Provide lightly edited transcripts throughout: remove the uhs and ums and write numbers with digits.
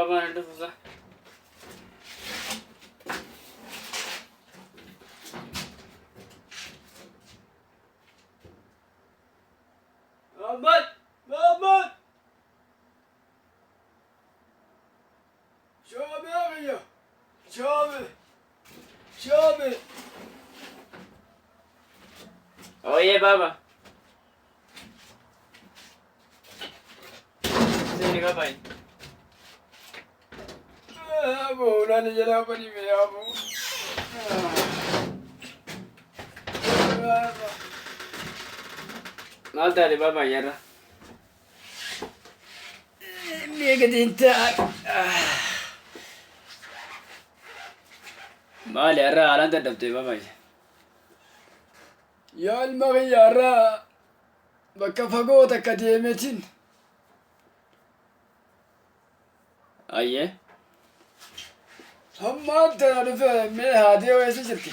Baabaan hin dhufu sa. Muhammad! Muhammad! Shaamee kiyya! Shaamee! Shaamee! Ooyee baaba. Seeni babaay. Aboo nani jalaa bani mee aboo. Maal taate baabaa yarra? Mee gadi hin ta'a. Maali har'a haalaan dadhabde babaay? Yaa ilma kiyya har'a bakka fagoo takka deemetin. Ayyee. Hammaan tana dhufe mee haatee eessa jirti?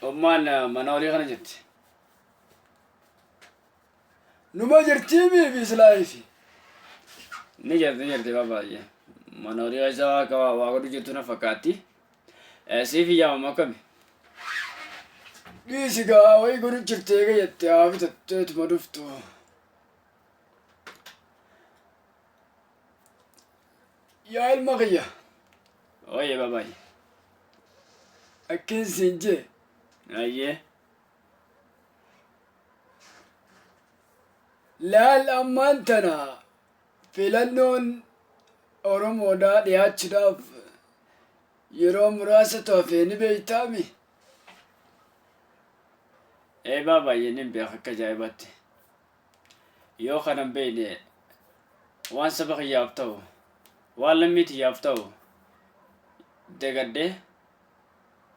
Ummaan mana olii kana jirti. Numa jirtii miifi silaayifi. Ni jirti ni jirti babaayye. Mana olii keessa waa akka waa godhu jirtu na fakkaatti. Siif yaamama akkami? Dhiisi gaa wayii godhu jirti eega jette haa bitatteetuma dhuftu. Yaa ilma kiyya Ooyee babaayye. akkin siin jee Ayyee. Laal ammaan tana filannoon Oromoodhaa dhiyaachuudhaaf yeroo muraasatu hafe ni beektaami. Ee babaayye nin beeka akka ajaa'ibaatti. Yoo kana hin beekne waan saba kiyyaaf ta'u, waan lammii tiyyaaf ta'u dagadhee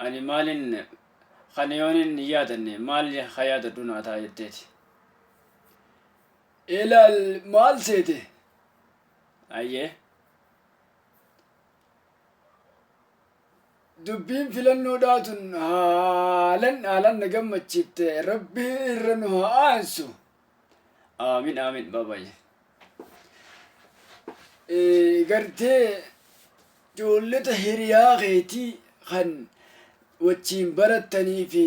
ani maalin kana yoon hin yaadanne maal ha yaadadhu naa ta'a jetteeti. Ilaal maal seete? Ayyee. Dubbiin filannoodhaa tun haalan haalan na gammachiifte rabbi irra nu haa aansu. Aamin aamin babaye. Gartee ijoollota hiriyaa keetii kan wajjiin barattanii fi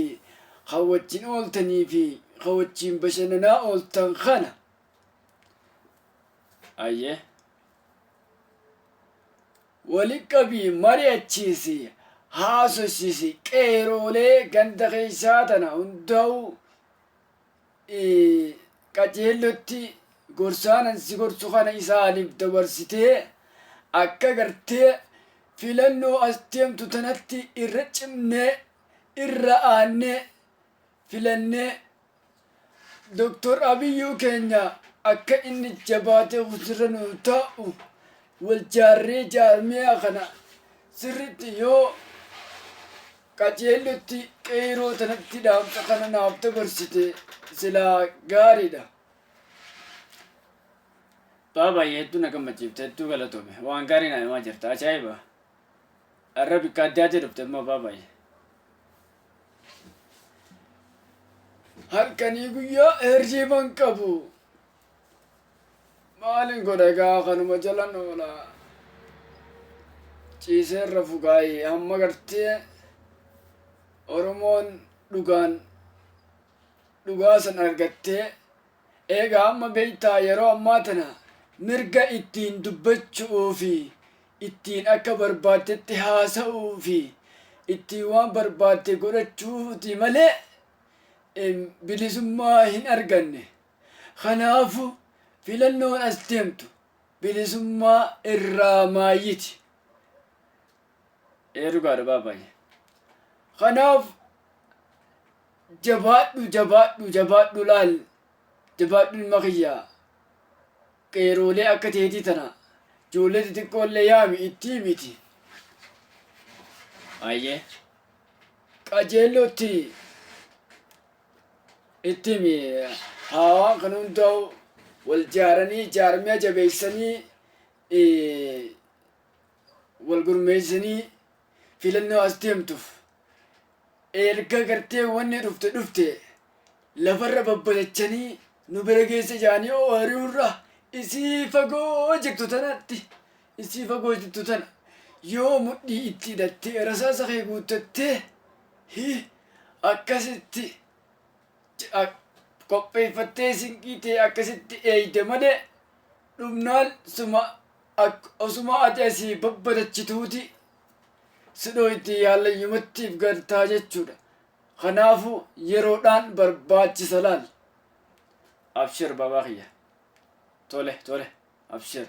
kan wajjin ooltanii fi kan wajjin bashannanaa ooltan kana Ayyee. Wali qabii mari'achiisi, haasofsiisi, qeeroolee ganda keessaa tana hundaa'u qajeellotti gorsaan an si gorsu kana isaaniif dabarsitee akka gartee filannoo as deemtu tanatti irra cimnee irra aannee filannee Doktor Abiyyuu keenya akka inni jabaatee sirra nuu taa'u wal jaarree jaarmiyaa kana sirritti yoo qajeellotti qeeroo tanatti dhaamsa kana naaf dabarsite silaa gaariidha. Baay'ee hedduu na gammachiifte, hedduu galatoome, waan gaarii naa himaa jirta, ajaa'iba. Har'a bikka addaatee dhufte immoo baay'ee. Halkanii guyyaa hirriiban qabu. Maalin godha egaa kanuma jalan oola. Ciisee irra fugaayee hamma gartee Oromoon dhugaan dhugaa san argattee eegaa amma beektaa yeroo ammaa tana mirga ittiin dubbachuu fi ittiin akka barbaaddetti haasa'uu fi ittiin waan barbaadde godhachuuti malee bilisummaa hin arganne. Kanaafu filannoon as deemtu bilisummaa irraa maayyiti. Ee dhugaadha baabaaye. Kanaaf jabaadhu jabaadhu jabaadhu laal jabaadhu ilma kiyya. Qeeroolee akka teetii tana ijoollee xixiqqoollee yaami itti himiti. Ayyee. Qajeellootti itti himi haa waan kan hundaa'u wal jaaranii jaarmiya jabeessanii wal gurmeessanii filannoo as deemtuuf erga gartee wanni dhufte dhufte lafarra babbatachanii nu bira geesse jaanii ooyiruu irra Isii fagoo jirtu tanatti, isii fagoo jirtu tana yoo mudhii itti hidhattee rasaasa kee guuttattee hi akkasitti qopheeffattee sinqii tee akkasitti eeyde malee dhumnaan suma osuma ati asii babbatachituuti si dhoyti yaallayyumattiif gartaa jechuudha. Kanaafuu yeroodhaan barbaachisa laal. Abshir baabaa kiyya. Tole tole abshir.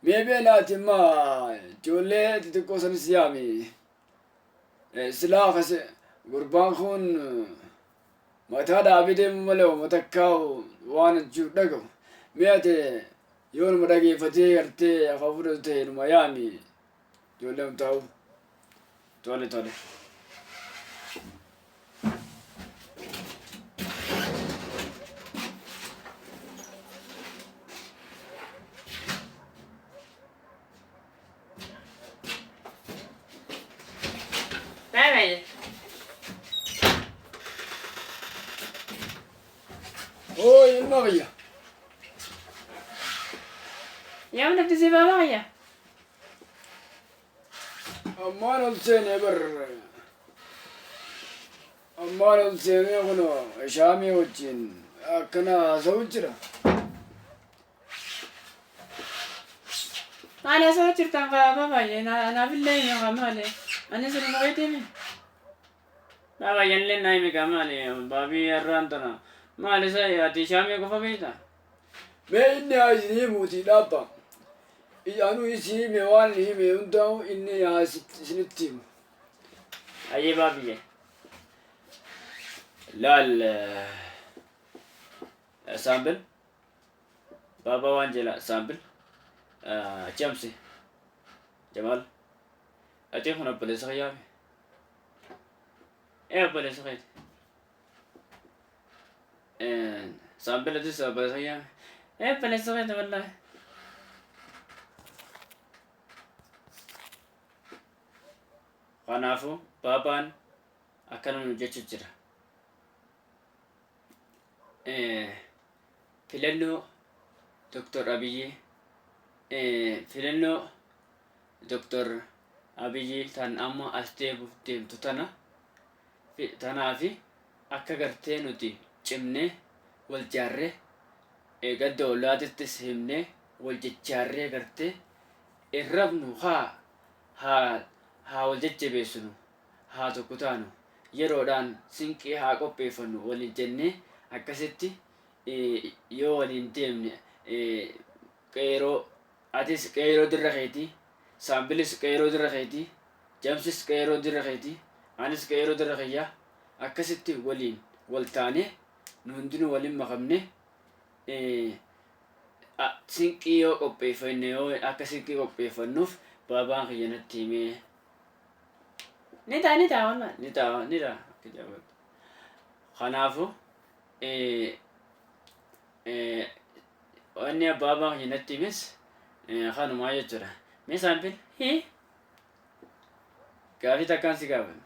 Mee beelaati amma ijoollee xixiqqoo sanis yaami. Silaa akkas gurbaan kun mataa dhaabee deemu malee uummata takkaa waan jiru dhagahu. Mee ati yoo nama dhageeffatee gartee afaan fudhatu ta'e numa yaami ijoollee hundaa'u. Tole tole. Bye bye. Oo ilma kiyya. Yaa nafti si baabaa kiyya. Ammaan ol seenee bar. Ammaan ol seenee kunoo shaamii wajjin akkana haasa'u jira. Maali haasa'u jirtan baabaa naafillee himi kaa maali. Ani sinuma keetii himi. Baabaa yanillee naa himi kaa maali baabii har'aan tana. Maali isa ati shaamii qofa beektaa? Mee inni haa isin himuutii dhaabba. Anuu isin hime waan hime hundaa'u inni haa isinitti himu. Ayyee baabiyye. Laal saambil. Baabaa waan jela saambil. Chamsi. Jamaal. Ati kun obboleessa kiyyaami. Ee obboleessa keeti. Saambil atis obboleessa kiyyaami. Ee obboleessa keeti wallaahi. Kanaafuu baabaan akkana nu jechu jira. Filannoo Dr. Abiyyi filannoo Dr. Abiyyi tan amma as deebiif deemtu tana tanaafi akka gartee nuti cimnee wal jaarree gadda ollaatittis himnee wal jajjaarree gartee irrabnu haa haa haa wal jajjabeessinu haa tokko taanu yeroodhaan sinqii haa qopheeffannu waliin jennee akkasitti yoo waliin deemne qeeroo atis qeeroo dirra keetii saambilis qeeroo dirra keetii jamsis qeeroo dirra keetii anis qeeroo dirra kiyyaa akkasitti waliin wal taanee nu hundinuu waliin makamne sinqii yoo qopheeffanne yoo akka sinqii qopheeffannuuf baabaan kiyya natti himee. Ni ta'a ni ta'a wallah ni ta'a ni ta'a akka jabaatu. Kanaafuu wanni baabaan kiyya natti himes kanumaa jechuudha. Mee saampil hii gaafii takkaan si gaafanne.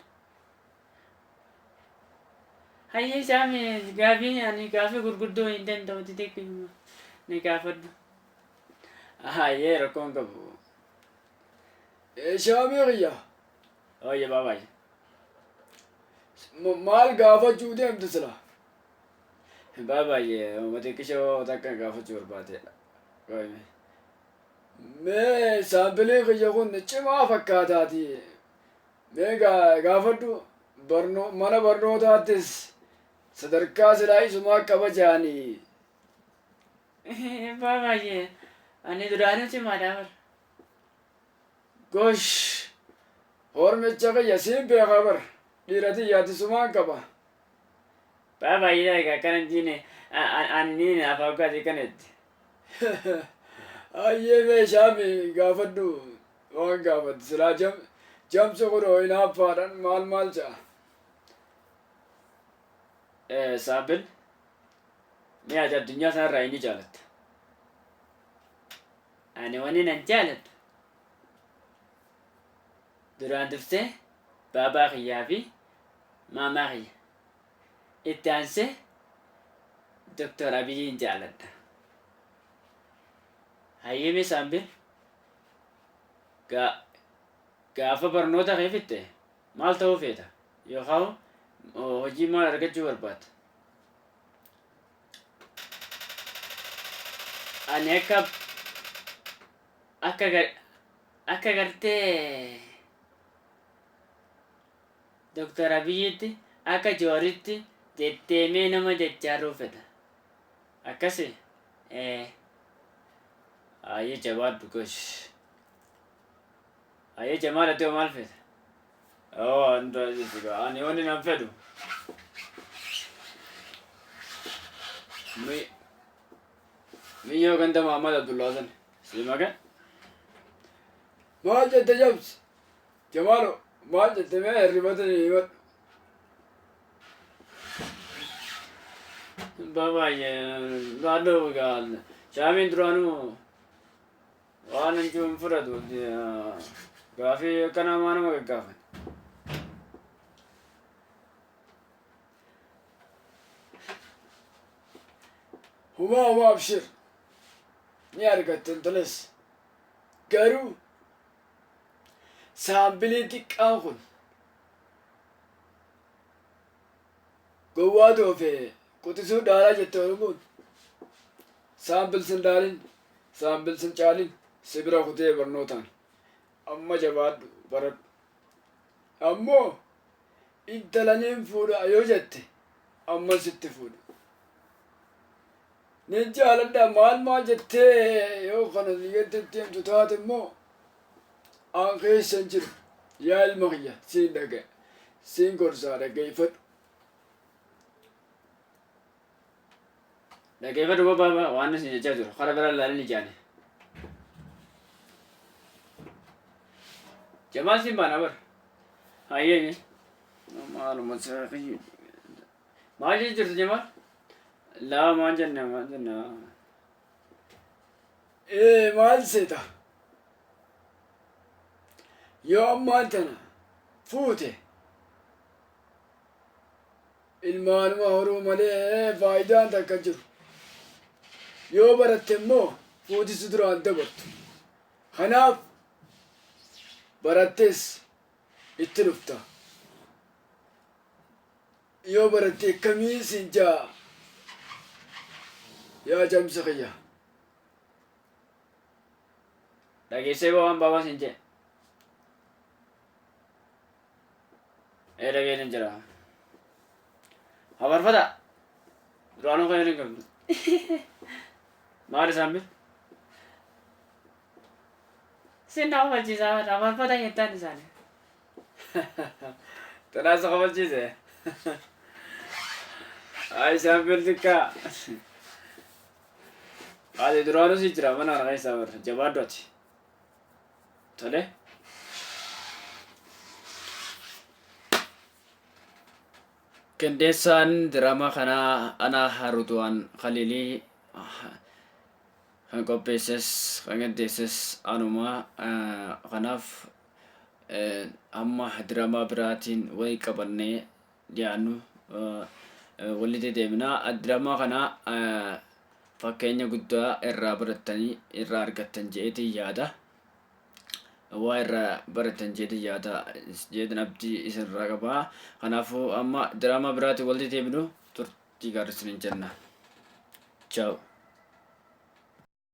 Hayyee saami gaafii ani gaafii gurguddoo hin danda'u xixiqqoo ni gaafadhu. Hayyee rakkoon qabu. Shaamii kiyya. Ooyye baabaayi. Maal gaafachuu deemte sila? Baabaayi uummata xiqqishoo takka gaafachuu barbaade. Mee saampilee kiyya kun cimaa fakkaataati. Mee gaafadhu mana barnootaattis sadarkaa silaa isumaa qaba jaanii. Baabaayi ani duraanuu cimaadha bar. Gosh hormicha kiyya siin beekaa bar dhiira xiyyaati sumaan qaba. Baabaayi egaa akkana hin jiine anniin afaan kaasii kanatti. Ayyee meeshaami gaafadhu waan gaafadhu silaa jamsi kun hinaaffaadhaan maal maal ja'a. Saabil mee ati addunyaa sanarraa eenyu jaalatta? Ani wani nan jaaladhu. Duraan dursee baabaa kiyyaa fi maamaa kiyya. Itti aansee Dr. Abiyyiin jaaladha. Hayyee mee saambil gaafa barnoota kee fixxe maal ta'uu feeta? Yookaan hojii maal argachuu barbaadda? Ani akka gartee Doktar Abiyyitti akka Jawaaritti deddeemee nama jajjaaruu fedha. Akkasi? Ee. Hayyee jabaadhu gosh. Hayyee Jamaal ati hoo maal feeta? Oo ani wanni nan fedhu. Miyyoo ganda Muhammad Abdullaa san. Si maqaa? Maal jette jabsi? Jamaalo maal jette mee hirribata himadhu. Babaay'ee baadhoo gaal. Shaamiin duraanuu waan hin jiru hin fudhatu. Gaafii akkanaa maa nama gaggaafan. Humaa humaa abshir ni argatta intalas garuu saambilii xiqqaan kun gowwaa doofe quxisuu dhaalaa jette Oromoon. Saambil sin dhaalin, saambil sin caalin, si bira kutee barnootaan. Amma jabaadhu baradhu. Ammoo intala nin fuudha yoo jette amman sitti fuudha. Nin jaaladha maal maal jettee yoo kana biyyatti itti himtu taate immoo an keessa hin jiru. Yaa ilma kiyya siin dhaga'e siin gorsaa dhaggeeffadhu. Dhaggeeffadhu baaba waan isin jechaa jiru karaa biraa ilaalin ijaani. Jamaal siin baana bar. Hayyee maaluma saaqii. Maal jechuu jirtu Jamaal? Laa maal jenne maal jenne. Ee maal seeta? Yoo ammaan tana fuute ilmaanuma horuu malee faayidaan takka jiru. Yoo baratte immoo fuutisi duraan dabartu. Kanaaf barattees itti dhufta. Yoo baratte akkamii siin jaa yaa jamsa kiyya. Dhageessee waan baabaa siin jee. Ee dhageetiin jira. Habarfata. Duraanuu kan hin qabdu. Maal isaan bil? Sin na kofalchiisa habarfata jettaan isaanii. Tanaa isa kofalchiise. Ay isaan bil xiqqaa. Ati duraanuu si jira mana kana keessaa bar jabaadhu ati. Tole. Qindeessaan diraamaa kanaa Anaa Ruduwaan Khaliilii kan qopheesses kan qindeesses anuma kanaaf amma diraamaa biraatiin wayii qabannee dhiyaannu walitti deebina. Diraamaa kana fakkeenya guddaa irraa barattanii irraa argattan je'eetiin yaada. Waa irraa baratan jeetiin yaada jeetiin abdii isinirraa qaba. Kanaafuu amma diraamaa biraatiin walitti deebinu turtii gaarii isiniin jenna. Ciao.